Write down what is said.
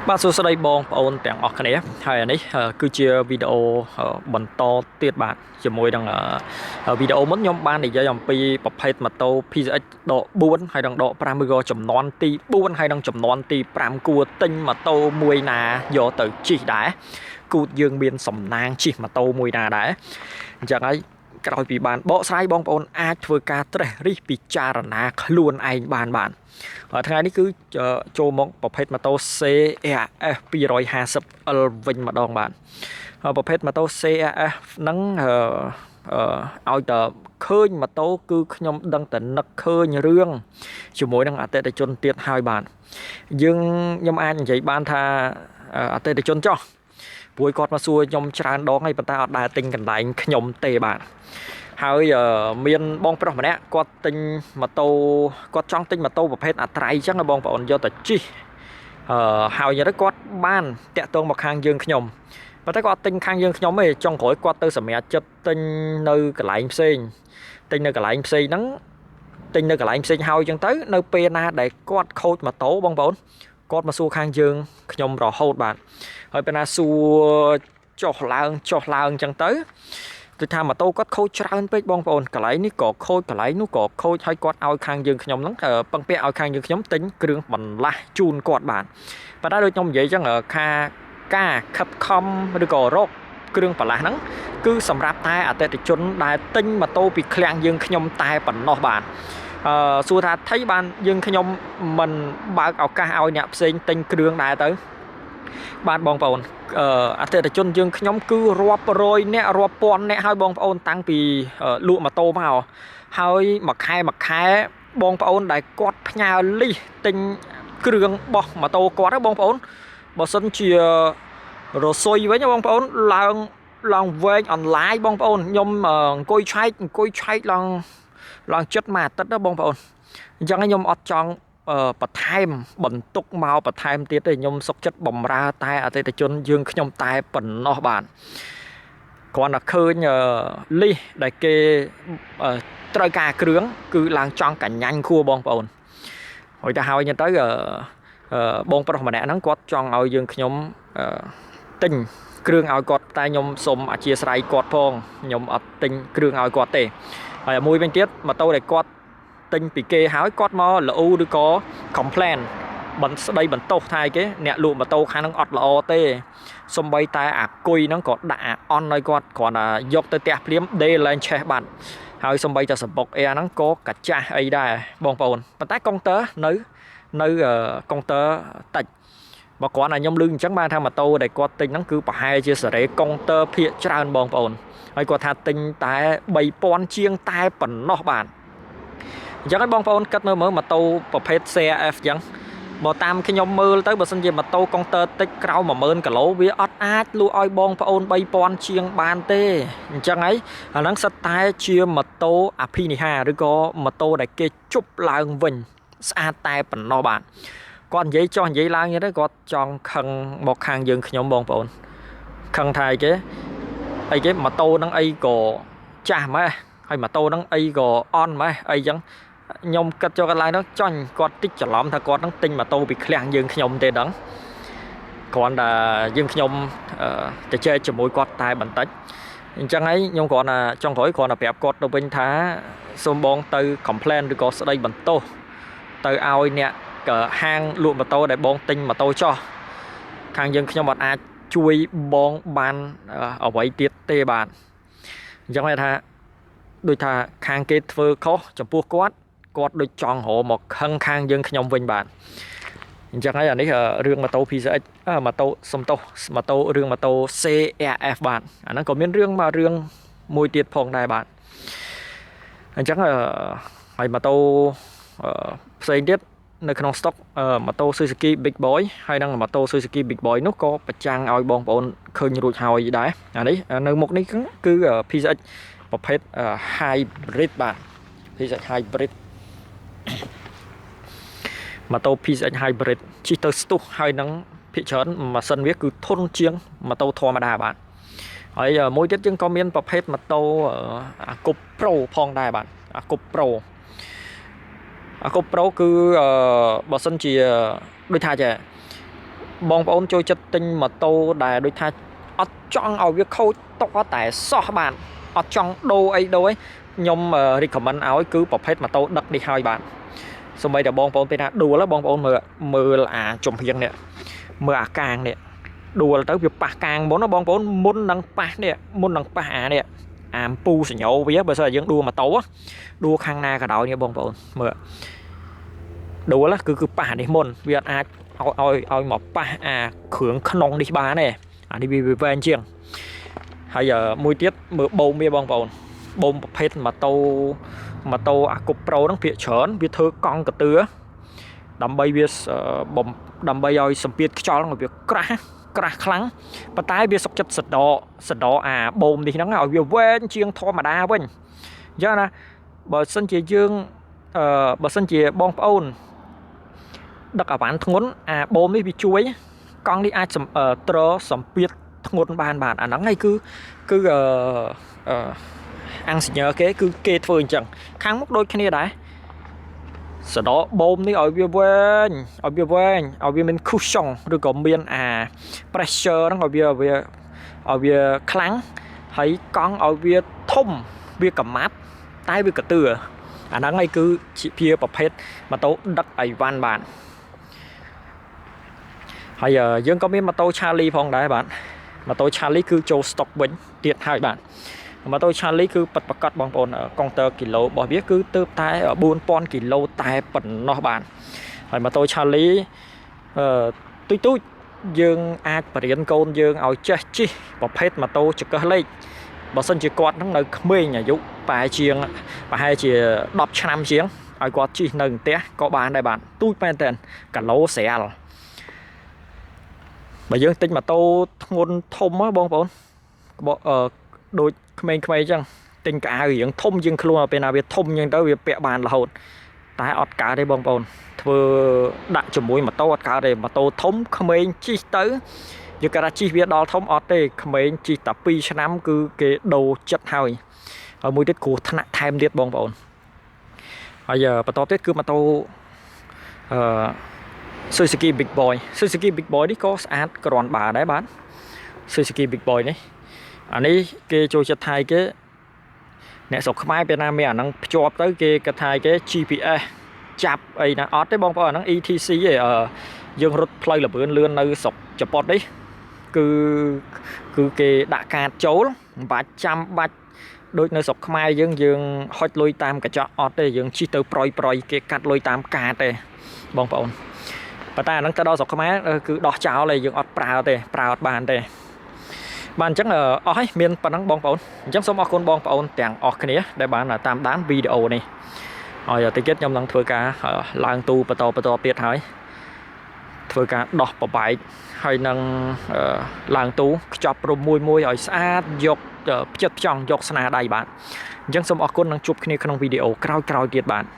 បាទសួស្តីបងប្អូនទាំងអស់គ្នាហើយអានេះគឺជាវីដេអូបន្តទៀតបាទជាមួយនឹងវីដេអូមុនខ្ញុំបាននិយាយអំពីប្រភេទម៉ូតូ PCX ដក4ហើយនិងដក5ឬក៏ចំនួនទី4ហើយនិងចំនួនទី5គួរទិញម៉ូតូមួយណាយកទៅជិះដែរគូតយើងមានសំណាងជិះម៉ូតូមួយណាដែរអញ្ចឹងហើយក្រោយពីបានបកស្រាយបងប្អូនអាចធ្វើការត្រេះរិះពិចារណាខ្លួនឯងបានបាទថ្ងៃនេះគឺចូលមកប្រភេទម៉ូតូ CRF 250L វិញម្ដងបាទប្រភេទម៉ូតូ CRF ហ្នឹងឲ្យតែឃើញម៉ូតូគឺខ្ញុំដឹងតែនឹកឃើញរឿងជាមួយនឹងអតិថិជនទៀតហើយបាទយើងខ្ញុំអាចនិយាយបានថាអតិថិជនចោះព្រោះគាត់មកសួរខ្ញុំច្រើនដងហើយប៉ុន្តែអត់ដែលទិញកន្លែងខ្ញុំទេបាទហើយមានបងប្រុសម្នាក់គាត់ទិញម៉ូតូគាត់ចង់ទិញម៉ូតូប្រភេទអាត្រៃអញ្ចឹងបងប្អូនយកទៅជិះអឺហើយទៅគាត់បានតាក់ទងមកខាងយើងខ្ញុំប៉ុន្តែគាត់អត់ទិញខាងយើងខ្ញុំទេចុងក្រោយគាត់ទៅសម្រាប់ចិត្តទិញនៅកន្លែងផ្សេងទិញនៅកន្លែងផ្សេងហ្នឹងទិញនៅកន្លែងផ្សេងហើយអញ្ចឹងទៅនៅពេលណាដែលគាត់ខូចម៉ូតូបងប្អូនគាត់មកសួរខាងយើងខ្ញុំរហូតបាទហើយពេលណាសួរចុះឡើងចុះឡើងអញ្ចឹងទៅគឺថាម៉ូតូគាត់ខូចច្រើនពេកបងប្អូនកន្លែងនេះក៏ខូចកន្លែងនោះក៏ខូចហើយគាត់ឲ្យខាងយើងខ្ញុំហ្នឹងពឹងពាក់ឲ្យខាងយើងខ្ញុំទិញគ្រឿងបន្លាស់ជូនគាត់បាទប៉ុន្តែដូចខ្ញុំនិយាយអញ្ចឹងខាការខិតខំឬក៏រកគ្រឿងបន្លាស់ហ្នឹងគឺសម្រាប់តែអតិថិជនដែលទិញម៉ូតូពីឃ្លាំងយើងខ្ញុំតែប៉ុណ្ណោះបាទអឺសួរថាថៃបានយើងខ្ញុំមិនបើកឱកាសឲ្យអ្នកផ្សេងទិញគ្រឿងដែរទៅបាទបងប្អូនអតិថិជនយើងខ្ញុំគឺរាប់រយអ្នករាប់ពាន់អ្នកហើយបងប្អូនតាំងពីលក់ម៉ូតូមកហើយមួយខែមួយខែបងប្អូនដែលគាត់ផ្ញើលីសទិញគ្រឿងបោះម៉ូតូគាត់ណាបងប្អូនបើសិនជារសុយវិញបងប្អូនឡើងឡើងវែងអនឡាញបងប្អូនខ្ញុំអង្គុយឆែកអង្គុយឆែកឡើងឡើងចិត្តមួយអាទិត្យណាបងប្អូនអញ្ចឹងខ្ញុំអត់ចង់បន្ថែមបន្ទុកមកបន្ថែមទៀតទេខ្ញុំសុខចិត្តបំរើតែអតិថិជនយើងខ្ញុំតែប៉ុណ្ណោះបាទគ្រាន់តែឃើញលីសដែលគេត្រូវការគ្រឿងគឺឡើងចង់កញ្ញាញ់ខួរបងប្អូនហើយទៅហើយទៅបងប្រុសម្នាក់ហ្នឹងគាត់ចង់ឲ្យយើងខ្ញុំទិញគ្រឿងឲ្យគាត់តែខ្ញុំសូមអធិស្ឋានគាត់ផងខ្ញុំអត់ទិញគ្រឿងឲ្យគាត់ទេហើយមួយវិញទៀតម៉ូតូដែលគាត់ទិញពីគេហើយគាត់មកលូឬក៏ complain បន្ស្ដីបន្ទោសថាអីគេអ្នកលក់ម៉ូតូខាងហ្នឹងអត់ល្អទេសំបីតែអាគុយហ្នឹងក៏ដាក់អាអន់ឲ្យគាត់គ្រាន់តែយកទៅផ្ទះភ្លាមដេឡើងឆេះបាត់ហើយសំបីតែសំបុកអែហ្នឹងក៏កាចាស់អីដែរបងប្អូនប៉ុន្តែកុងទ័រនៅនៅកុងទ័រតិចបើគ្រាន់តែខ្ញុំឮអញ្ចឹងបានថាម៉ូតូដែលគាត់ទិញហ្នឹងគឺប្រហែលជាសេរីកុងទ័រភាគច្រើនបងប្អូនហើយគាត់ថាទិញតែ3000ជាងតែប៉ុណ្ណោះបាទអញ្ចឹងឲ្យបងប្អូនគិតមើលមើលម៉ូតូប្រភេទ CRF អញ្ចឹងបើតាមខ្ញុំមើលទៅបើសិនជាម៉ូតូកុងទ័រតិចក្រោម10000គីឡូវាអត់អាចលក់ឲ្យបងប្អូន3000ជាងបានទេអញ្ចឹងហើយអាហ្នឹងសិតតែជាម៉ូតូអភិនិហាឬក៏ម៉ូតូដែលគេជប់ឡើងវិញស្អាតតែប៉ុណ្ណោះបាទគាត់និយាយចោះនិយាយឡើងទៅគាត់ចង់ខឹងមកខាងយើងខ្ញុំបងប្អូនខឹងថាអីគេអីគេម៉ូតូហ្នឹងអីក៏ចាស់ម៉េះហើយម៉ូតូហ្នឹងអីក៏អន់ម៉េះអីចឹងខ្ញុំគិតចូលកន្លែងហ្នឹងចាញ់គាត់តិចច្រឡំថាគាត់ហ្នឹងទិញម៉ូតូពីឃ្លាំងយើងខ្ញុំទេដឹងគ្រាន់តែយើងខ្ញុំទៅចែកជាមួយគាត់តែបន្តិចអញ្ចឹងហើយខ្ញុំគ្រាន់តែចុងក្រោយគ្រាន់តែប្រាប់គាត់ទៅវិញថាសូមបងទៅ complain ឬក៏ស្ដីបន្ទោសទៅឲ្យអ្នកហាងលក់ម៉ូតូដែលបងទិញម៉ូតូចោះខាងយើងខ្ញុំអត់អាចជួយបងបានអ្វីទៀតទេបាទអញ្ចឹងគេថាដូចថាខាងគេធ្វើខុសចំពោះគាត់គាត់ដូចចង់រកមកខឹងខាងយើងខ្ញុំវិញបាទអញ្ចឹងហើយអានេះរឿងម៉ូតូ PCX ម៉ូតូសំទោសម៉ូតូរឿងម៉ូតូ CRF បាទអាហ្នឹងក៏មានរឿងមករឿងមួយទៀតផងដែរបាទអញ្ចឹងហើយម៉ូតូផ្សេងទៀតនៅក្នុង stock ម៉ូតូ Suzuki Big Boy ហើយនិងម៉ូតូ Suzuki Big Boy នោះក៏ប្រចាំងឲ្យបងប្អូនឃើញរួចហើយដែរអានេះនៅមុខនេះគឺ PCX ប្រភេទ hybrid បាទ PCX hybrid ម៉ូតូ PCX hybrid ជិះទៅស្ទុះហើយនឹងភាគច្រើនម៉ាស៊ីនវាគឺធន់ជាងម៉ូតូធម្មតាបាទហើយមួយទៀតយើងក៏មានប្រភេទម៉ូតូអាគប់ Pro ផងដែរបាទអាគប់ Pro អាគប់ Pro គឺបើសិនជាដូចថាចេះ បងប្អូនចូលចិត្តទិញម៉ូតូដែលដូចថាអត់ចង់ឲ្យវាខូចតតែសោះបាទអត់ចង់ដូរអីដូរអីខ្ញុំ recommend ឲ្យគឺប្រភេទម៉ូតូដឹកនេះហើយបាទសូម្បីតែបងប្អូនពេលណាដួលបងប្អូនមើលមើលអាចំហៀងនេះមើលអាកាងនេះដួលទៅវាប៉ះកាងមុនណាបងប្អូនមុននឹងប៉ះនេះមុននឹងប៉ះអានេះអាអំពូសញ្ញោវាបើសិនជាយើងដួលម៉ូតូដួលខាងណាក៏ដោយនេះបងប្អូនមើលដួលគឺប៉ះអានេះមុនវាអត់អាចឲ្យមកប៉ះអាគ្រឿងក្នុងនេះបានទេអានេះវាវែងជាងហើយមួយទៀតមើលបូមវាបងប្អូនបូមប្រភេទម៉ូតូម៉ូតូអាគប់ប្រូហ្នឹងភាគច្រើនវាធ្វើកង់កទឿដើម្បីវាបំដើម្បីឲ្យសម្ពាធខ្យល់ហ្នឹងវាក្រាស់ក្រាស់ខ្លាំងប៉ុន្តែវាសុកចិត្តសដកសដកអាបូមនេះហ្នឹងឲ្យវាវែងជាងធម្មតាវិញអញ្ចឹងណាបើសិនជាយើងអឺបើសិនជាបងប្អូនដឹកអាវ៉ាន់ធ្ងន់អាបូមនេះវាជួយកង់នេះអាចទ្រសម្ពាធធ្ងន់បានបាទអាហ្នឹងឯងគឺអឺអឺ ingénieur គេគឺគេធ្វើអញ្ចឹងខាងមុខដូចគ្នាដែរសដកបូមនេះឲ្យវាវែងឲ្យវាវែងឲ្យវាមាន cushion ឬក៏មានអា pressure ហ្នឹងឲ្យវាវាឲ្យវាខ្លាំងហើយកង់ឲ្យវាធំវាកំម៉ាប់តែវាកទឿអាហ្នឹងឯងគឺជាប្រភេទម៉ូតូដឹកអីវ៉ាន់បាទហើយយើងក៏មានម៉ូតូ Charlie ផងដែរបាទម៉ូតូ Charlie គឺចូល stock វិញទៀតហើយបាទម៉ូតូ Charlie គឺពិតប្រាកដបងប្អូនកុងទ័រគីឡូរបស់វាគឺទើបតែ4000គីឡូតែប៉ុណ្ណោះបាទហើយម៉ូតូ Charlie អឺទូចទូចយើងអាចបរៀនកូនយើងឲ្យចេះជិះប្រភេទម៉ូតូចង្កឹះលេខបើសិនជាគាត់នឹងនៅក្មេងអាយុប្រហែលជាងប្រហែលជា10ឆ្នាំជាងឲ្យគាត់ជិះនៅផ្ទះក៏បានដែរបាទទូចមែនតើគីឡូស្រាលបើយើងទិញម៉ូតូធ្ងន់ធំហ៎បងប្អូនអឺដូចក្មេងៗអញ្ចឹងទិញកៅអៅរៀងធំជាងខ្លួនពេលណាវាធំអញ្ចឹងទៅវាពាក់បានរហូតតែអត់កើតទេបងប្អូនធ្វើដាក់ជាមួយម៉ូតូអត់កើតទេម៉ូតូធំក្មេងជិះទៅយើងគាត់ថាជិះវាដល់ធំអត់ទេក្មេងជិះតែ2ឆ្នាំគឺគេដូរចិត្តហើយហើយមួយទៀតគ្រោះថ្នាក់ថែមទៀតបងប្អូនហើយបន្តទៀតគឺម៉ូតូអឺ Suzuki Big Boy Suzuki Big Boy នេះក៏ស្អាតគ្រាន់បើដែរបាទ Suzuki Big Boy នេះអានេះគេចូលចិត្តថៃគេអ្នកស្រុកខ្មែរពេលណាមានអាហ្នឹងភ្ជាប់ទៅគេគិតថាគេ GPS ចាប់អីណាអត់ទេបងប្អូនអាហ្នឹង ETC ឯងយើងរត់ផ្លូវលបឿនលឿននៅស្រុកជប៉ុននេះគឺគឺគេដាក់កាតចូលមិនបាច់ចាំបាច់ដូចនៅស្រុកខ្មែរយើងយើងហុចលុយតាមកញ្ចក់អត់ទេយើងជិះទៅប្រយប្រយគេកាត់លុយតាមកាតទេបងប្អូនប៉ុន្តែអាហ្នឹងទៅដល់ស្រុកខ្មែរគឺដោះចោលហើយយើងអត់ប្រើទេប្រើអត់បានទេបាទអញ្ចឹងអស់ហើយមានប៉ុណ្ណឹងបងប្អូនអញ្ចឹងសូមអរគុណបងប្អូនទាំងអស់គ្នាដែលបានតាមដានវីដេអូនេះហើយតិចទៀតខ្ញុំនឹងធ្វើការឡើងទូបន្តបន្តទៀតហើយធ្វើការដោះបបែកហើយនឹងឡើងទូខ្ចប់ព្រំមួយមួយឲ្យស្អាតយកផ្ចិតផ្ចង់យកស្នាដៃបាទអញ្ចឹងសូមអរគុណនិងជួបគ្នាក្នុងវីដេអូក្រោយៗទៀតបាទ។